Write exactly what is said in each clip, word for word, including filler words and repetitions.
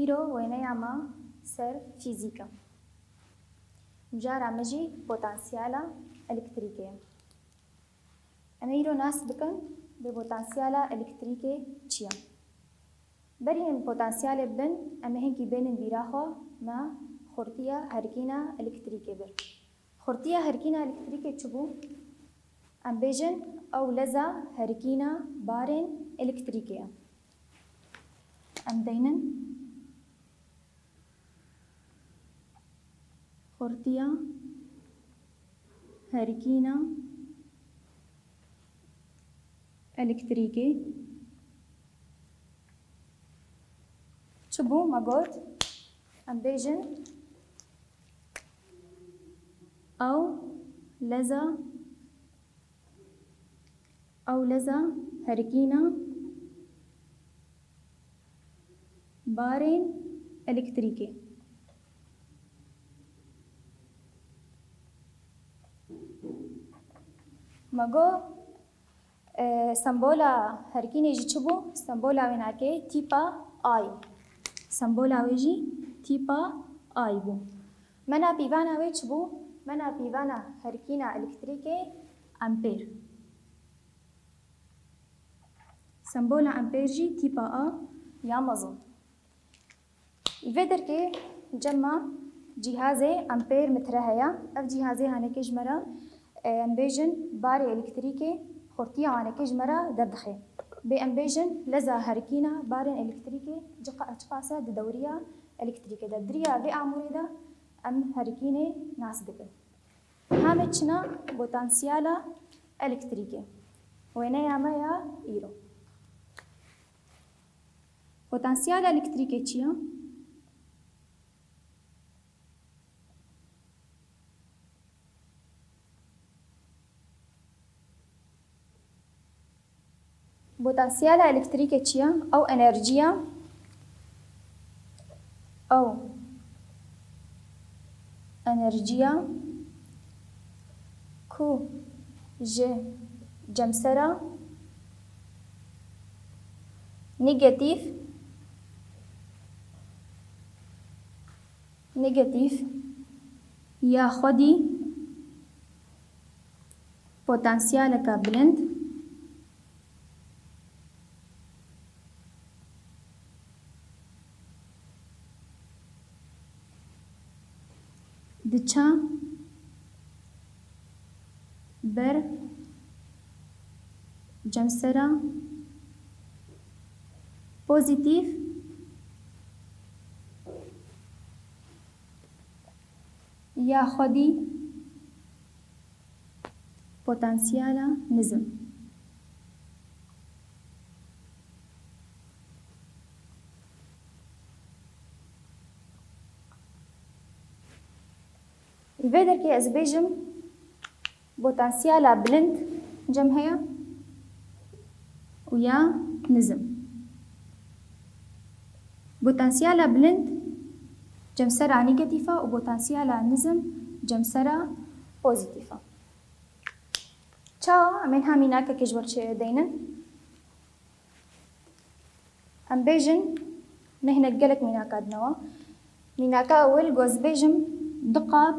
Îro wêneya me ser fîzîk e. Mijara me jî potansiyela elektrîkê ye. Em ê îro nas bikin bi potansiyela elektrîkê çi ye. Berî em potansiyelê bibin, em ê hinkî bênin bîra xwe me xurtiya herikîna elektrîkê bir. Xurtiya herikîna elektrîkê çi bû? Em bêjin ew leza herikîna barên elektrîkê ye. Em deynin xurtiya herikîna elektrîkê. Çi bû me got? Em bêjin ew leza, ew leza herikîna barên elektrîkê. Me got, e, sembola herikînê jî çi bû? Sembola wênakê tîpa I. Sembola wê jî tîpa I bû. Mena pîvana wê çi bû? Mena pîvana herikîna elektrîkê ampêr. Sembola ampêr jî tîpa A ya mezin. Li vê derkê cem me cîhazê ampêr metre heye. Ev cîhazê hanekê ji me re, e, em bêjin barê elektrîkê xurtiya hanekê ji me re derdixe. Bê em bêjin leza herikîna barên elektrîkê çiqa-, çiqas e di dewriya elektrîkê de. Di riya vê amûrê de em herikînê nas dikin. Hame çina potansiyela elektrîkê. Wêneya me ya îro. Potansiyela elektrîkê çi ye? Potansiyela elektrîkê çi ye? Ew enerjiya, ew enerjiya ku ji cemsera negatîf, negatîf ya xwedî potansiyeleke bilind diçe ber cemsera pozîtîf ya xwedî potansiyela nizm. Li vê derkê ez bêjim potansiyela bilind cem heye û ya nizm. Potansiyela bilind cemsera negatîf e û potansiyela nizm cemsera pozîtîf e. Çawa? Em ê niha mînakekê ji we re deynin. Em bêjin, me hinek gelek mînaka dine we. Mînaka ewil, ku ez bêjim du qab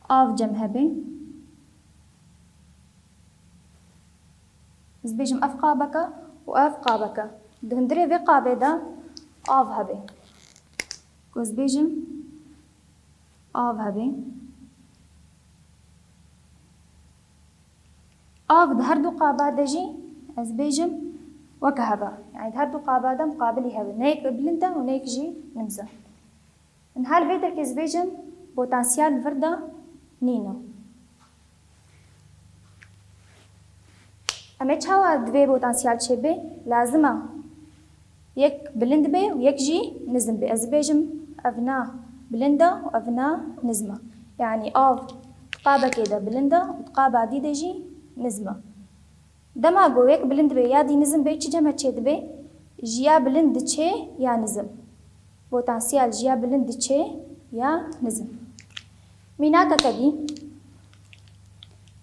av cem hebe. Ez bêjim ev qabeke û ev qabeke. Di hundirê vê qabê de av hebe. Ku ez bêjim av hebe. Av di her du qaba de jî ez bêjim weke hev e. Yani di her du qaba de muqabilî hev e. Ne yek bilind e û ne yek jî nimz e. Niha li vê derkê ez bêjim potansiyel vir de nîne. Em ê çawa divê potansiyel çêbe? Lazim e yek bilind be û yek jî nizm be. Ez bêjim ev na bilind e û ev na nizm e. Yanî av di qabekê de bilind e û di qaba dî de jî nizm e. Dema ku yek bilind be ya dî nizm be, çi cem e çêdibe? Ji ya bilind diçe ya nizm. Potansiyel ji ya bilind diçe ya nizm. Mînakeke dî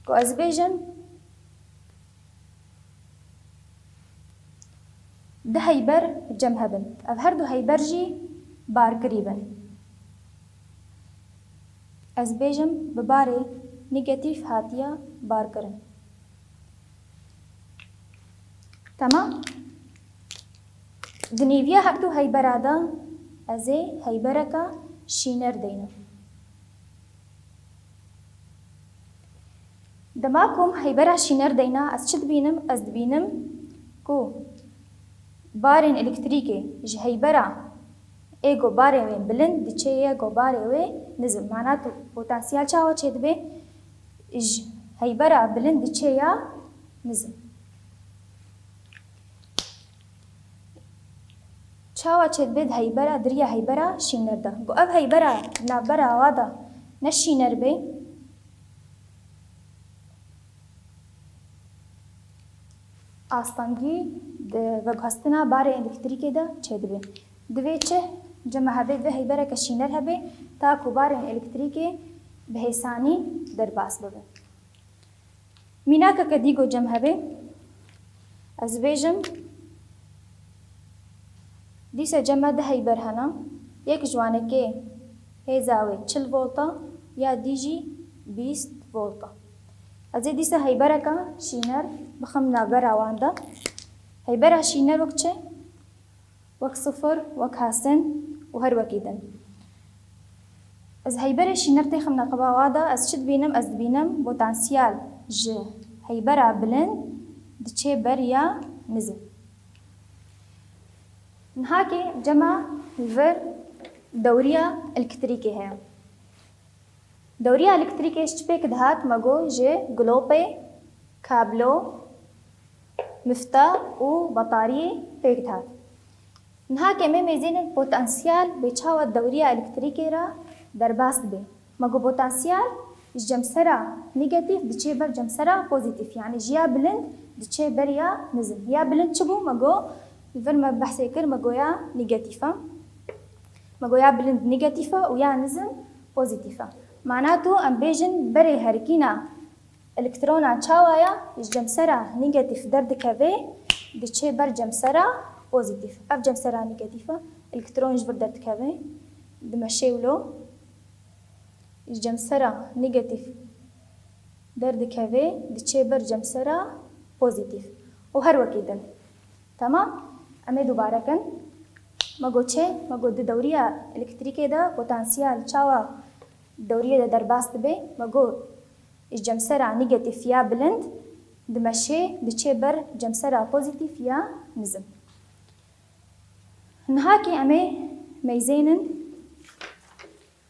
ku ez bêjim, Du heyber cem hebin. Ev her du heyber jî barkirî bin. Ez bêjim bi barê negatîf hatiye barkirin. Temam. Di nêviya her du heybera de ez ê heybereke şîner deynim. Dema ku em heybera şîner deyna, ez çi dibînim? Ez dibînim ku barên elektrîkê ji heybera ê ku barê wê bilind diçe yê ku barê wê nizm. Mana tu potansiyel çawa çêdibe? Ji heybera bilind diçe ya nizm. Çawa çêdibe di heybera, di riya heybera şîner de? Ku ev heybera navbera wa de ne şîner be, astengî di veguhestina barê elektrîkê de çêdibe. Divê çi? Cem hebe, divê heybereke şîner hebe, ta ku barên elektrîkê bi hêsanî derbas bibin. Mînakeke dî ku cem hebe, ez bêjim, dîsa cem me du heyber hene, yek ji wanekê hêza wê çil volt a, ya dî jî bîst volt a. Ez ê dîsa heybereke şîner bixim navbera wan de. Heybera şîner wek çi? Wek sifir, wek hasin û her wekî din. Ez heyberê şîner têxim neqeba wa de, ez çi dibînim? Ez dibînim potansiyel ji heybera bilind diçe ber ya nizm. Nihakê cema li vir dewriya elektrîkê heye. Dewriya elektrîkê ji çi pêk dihat? Me got ji gulopê, kablo, mifta û betariyê pêk dihat. Niha ke em ê mêzênin potansiyel bê çawa dewriya elektrîkê re derbas dibe. Me got potansiyel ji cemsera negatîf diçe ber cemsera pozîtîf. Yanî ji ya bilind diçe ber ya nizm. Ya bilind çi bû? Me got, li vir me behsê kir, me got ya negatîf e. Me got ya bilind negatîf e û ya nizm pozîtîf e. Mana tu em bêjin berê herikîna elektrona çawa ya ji cemsera negatîf derdikeve, diçe ber cemsera pozîtîf. Ev cemsera negatîf e, elektron ji vir derdikeve, dimeşe wilo. Ji cemsera negatîf derdikeve, diçe ber cemsera pozîtîf. Û her wekî din. Temam? Em ê dubare kin. Me got çi? Me got di dewriya elektrîkê de potansiyel çawa dewriyê de derbas dibe? Me got ji cemsera negatîf ya bilind dimeşe, diçe ber cemsera pozîtîf ya nizm. Niha kê em ê meyzênin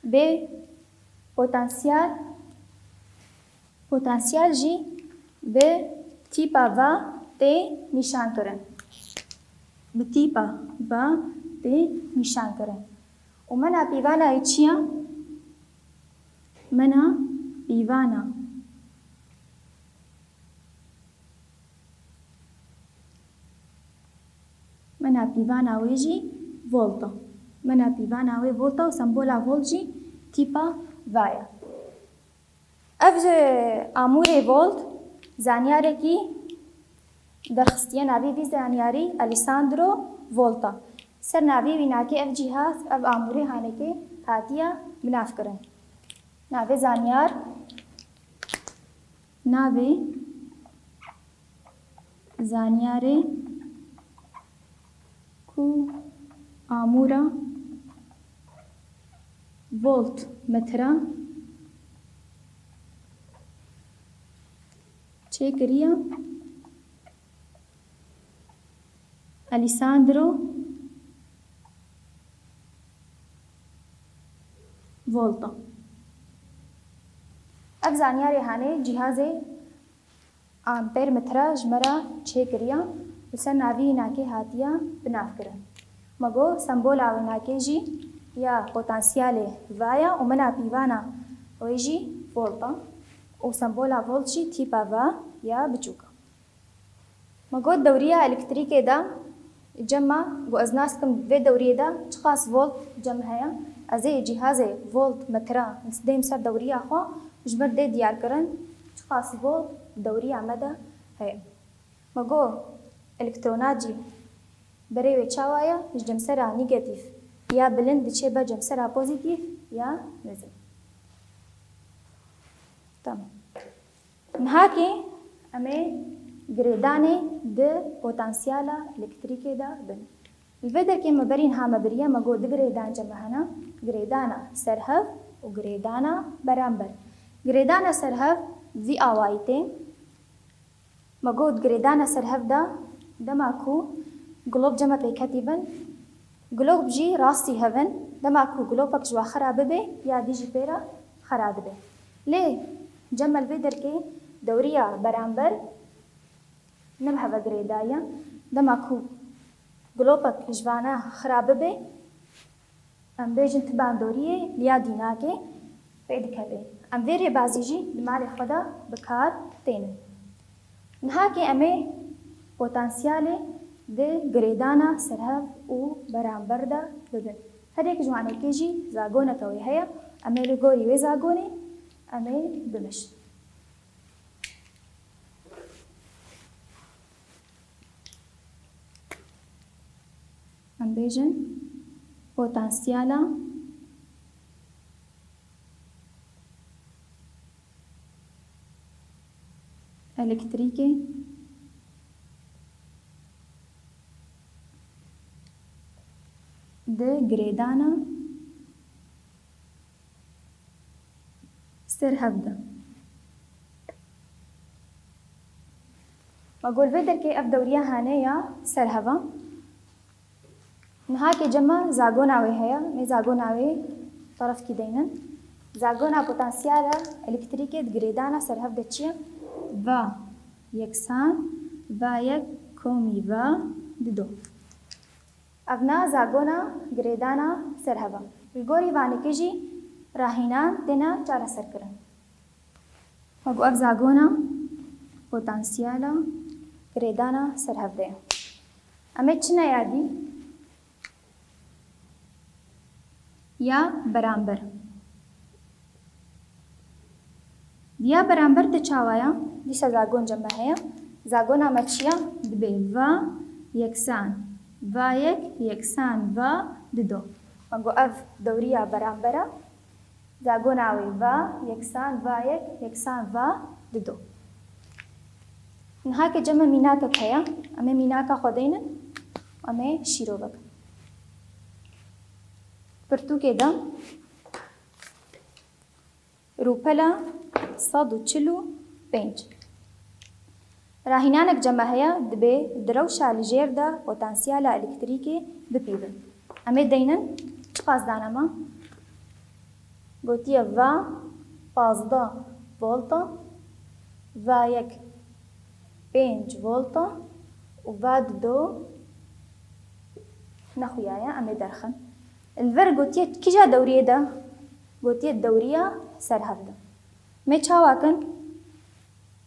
bê potansiyel, potansiyel jî bi tîpa va tê nîşan kirin. Bi tîpa va tê nîşan kirin. Û mena pîvana wê çi ye? Mena pîvana. Mena pîvana wê jî volt e. Mena pîvana wê volt e û sembola volt jî tîpa va ye. Ev ji amûrê volt zanyarekî derxistiye, navê vî zanyarî Alessandro Volta. Ser navê wî nake ev cîhaz, ev amûrê hanekê hatiye binavkirin. Navê zanyar, navê zanyarê ku amûra volt metra çêkiriye, Alessandro Volta. Ev zanyarê hanê cîhazê amper metra ji me re çêkiriye û ser navî nakê hatiye binavkirin. Me got sembola wê nakê jî ya potansiyelê va ye û mena pîvana wê jî volt e û sembola volt jî tîpa va ya biçûk e. Me got dewriya elektrîkê de cem e, got ez nas kim vê dewriyê de çiqas volt cem heye. Ez ê cîhazê volt metra dêm ser dewriya xwe ji ber dê diyar kirin çiqas volt dewriya me de heye. Me got elektrona cî Berê wê çawa ye? Ji cemsera negatîf ya bilind diçe be cemsera pozîtîf ya mezin. Tamam. Nihakê em ê girêdanê di potansiyela elektrîkê de bin. Li vê derkê me berî niha me biriye, me got di girêdan cem me hene, girêdana serhev û girêdana beramber. Girêdana serhev vî awayî tê. Me got girêdana serhev de dema ku glob cem me pêketî bin, glob jî rastî hev in, dema ku globek ji we xera bibe ya dî jî pê re xera dibe. Lê cem me li vê derkê dewriya beramber ne bi hev ve girêdayî ye. Dema ku globek ji vana xera bibe, em bêjin ti bandoriyê li ya dî nake pê dikeve. Em vê rêbazî jî li malê xwe de bi kar tênin. Nihakê em ê potansiyalê di girêdana serhev û beramber de bibin. Her yek ji wanekê jî zagoneke wê heye. Em ê li gorî wê zagonê em ê bimeşin. Em bêjin potansiyela elektrîkê di girêdana serhev de. Me got li vê derkê ev dewriya hane ya serheva. Nihakê cem me zagona wê heye, mê zagona wê terefkî deynin. Zagona potansiyela elektrîkê di girêdana serhev de çi ye? Va yeksan, va yek komî va dido. Ev na zagona girêdana serhev e. Li gorî vanekê jî rahînan têne çareserkirin. Me got ev zagona potansiyela girêdana serhev de ye. Em ê çi ne ya dî? Ya beramber. Diya beramber te çawa ya? Dîsa zagon cem me heye. Zagona me çi ya? Dibe va yeksan, va yek, yeksan va dido. Me got ev dewriya beramber e. Zagona wê va yeksan va yek, yeksan va dido. Niha ke cem me mînakek heye. Em ê mînaka xwe deynin. Em ê şîrove bikin. Pirtûkê de rûpela sed û çil û pênc. Rahînanek cem me heye, dibê di rewşa li jêr de potansiyela elektrîkê bipîvin. Em ê deynin, çiqas dane me? Gotiye va pazdeh volt e, va yek pênc volt e û va dido nexuya ye, em ê derxin. Li vir gotiye kîja dewriyê de? Gotiye dewriya serhev de. Mê çawa kin?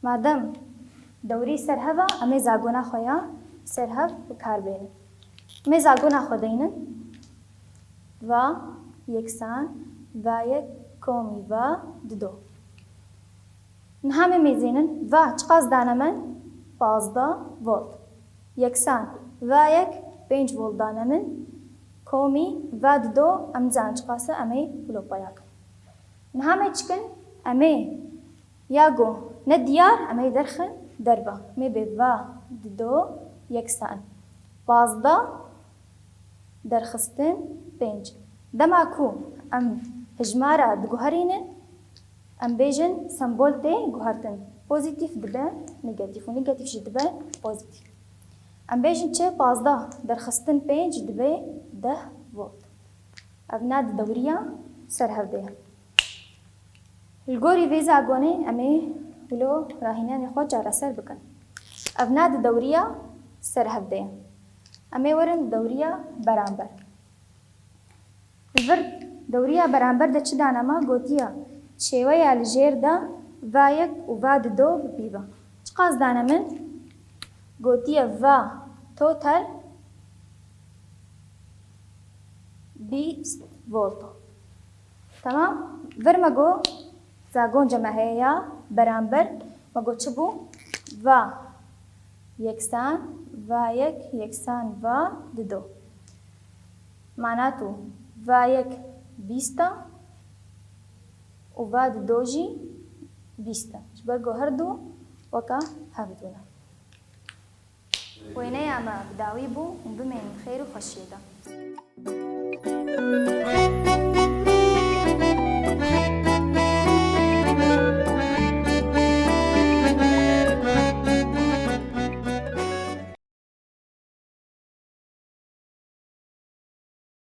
Madem dewrî serhev e, em ê zagona xwe ya serhev bi kar bênin. Mê zagona xwe deynin. Va yeksan, va yek komî va dido. Niha mê mêzênin. Va çiqas dane min? Pazdeh volt. Yeksan, va yek pênc volt dane min. Komî va dido, em nizanin çiqas e, em ê wilo peya kin. Niha mê çi kin? Em ê ya go ne diyar, em ê derxin derve. Mê bê va dido yeksan pazdeh derxistin pênc. Dema ku em hejmara diguherînin, em bêjin sembol tê guhertin. Pozîtîf dibe negatîf û negatîf jî dibe pozîtîf. Em bêjin çi? Pazdeh derxistin pênc dibe deh volt. Ev ne di dewriya serhev de ye. Li gorî vê zagonê em ê wilo rahînanê xwe çareser bikin. Ev ne di dewriya serhev de ye. Em ê werin dewriya beramber. Li vir dewriya beramber de çi dane me? Gotiye şêweya li jêr de va yek û va dido bipîve. Çiqas dane min? Gotiye va total bîst volt. Tamam. Vir me got zagonca me heye ya beramber. Me got çi bû? Va yeksan, Va yek yeksan va dido. Mana tu, va yek bîst e û va dido jî bîst e. Ji ber ku her du weka hev dû ne. Wêneya me bi dawî bû û bimînin xêr û xweşiyê de.